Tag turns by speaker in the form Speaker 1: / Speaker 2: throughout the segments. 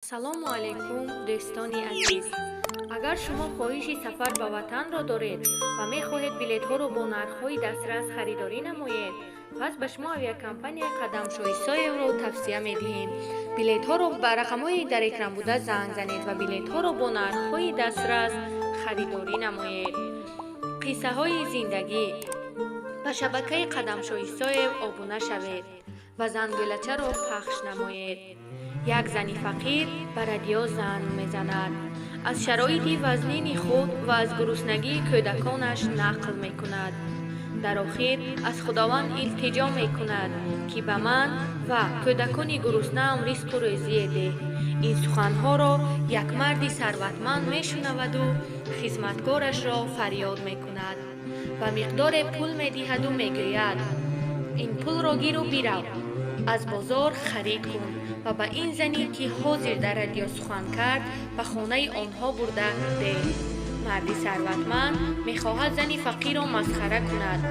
Speaker 1: Ассалому алайкум, дӯстони азиз! Агар шумо хоҳиши сафар ба ватанро доред ва мехоҳед билетҳоро бо нархҳои дастрас харидорӣ намоед, пас ба шумо авиакомпанияи Қадамшоҳисоевро тавсия медиҳем. Билетҳоро ба рақамҳои дар экран буда занг занед ва билетҳоро бо нархҳои дастрас харидорӣ намоед. Қиссаҳои зиндагӣ. Ба шабакаи Қадамшоҳисоев обуна шавед ва зангӯлачаро пахш намоед. Як зани фақир ба радио занг мезанад, аз шароити вазнини худ ва аз гуруснагии кӯдаконаш нақл мекунад. Дар охир аз Худованд илтиҷо мекунад, ки ба ман ва кӯдакони гуруснаам ризқу рӯзие деҳ. Ин суханҳоро як марди сарватманд мешунаваду хизматгорашро фарёд мекунад ва миқдоре пул медиҳаду мегӯяд: «Ин пулро гиру бирав, аз бозор харид кун ва ба ин зане, ки ҳозир дар радио сухан кард, ба хонаи онҳо бурда деҳ». Марди сарватманд мехоҳад зани фақирро масхара кунад.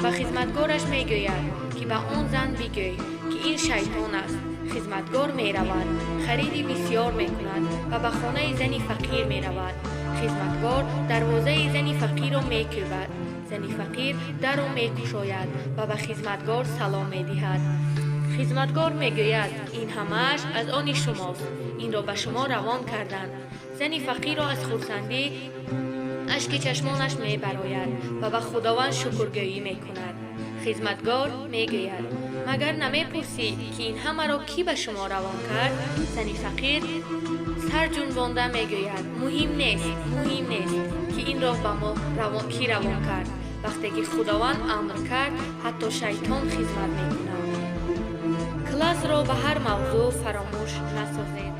Speaker 1: Ба хизматгораш мегӯяд, ки ба он зан бигӯй, ки ин шайтон аст. Хизматгор меравад, хариди бисьёр мекунад ва ба хонаи зани фақир меравад. Хизматгор дарвозаи зани фақирро мекӯбад. Зани фақир дарро мекушояд ва ба хизматгор салом медиҳад. Хизматгор мегӯяд: «Ин ҳамааш аз они шумост, инро ба шумо равон карданд». Зани фақирро аз хурсандӣ ашки чашмонаш мебарояд ва ба Худованд шукргӯӣ мекунад. Хизматгор мегӯяд: «Магар намепурсӣ, ки ин ҳамаро кӣ ба шумо равон кард?» Зани фақир сарҷунбонда мегӯяд: «Муҳим нест, муҳим нест, ки инро ба мо кӣ равон кард. Вақте ки Худованд амр кард, ҳатто шайтон хизмат мекунад». Классро ба ҳар мавзӯъ фаромӯш насозед.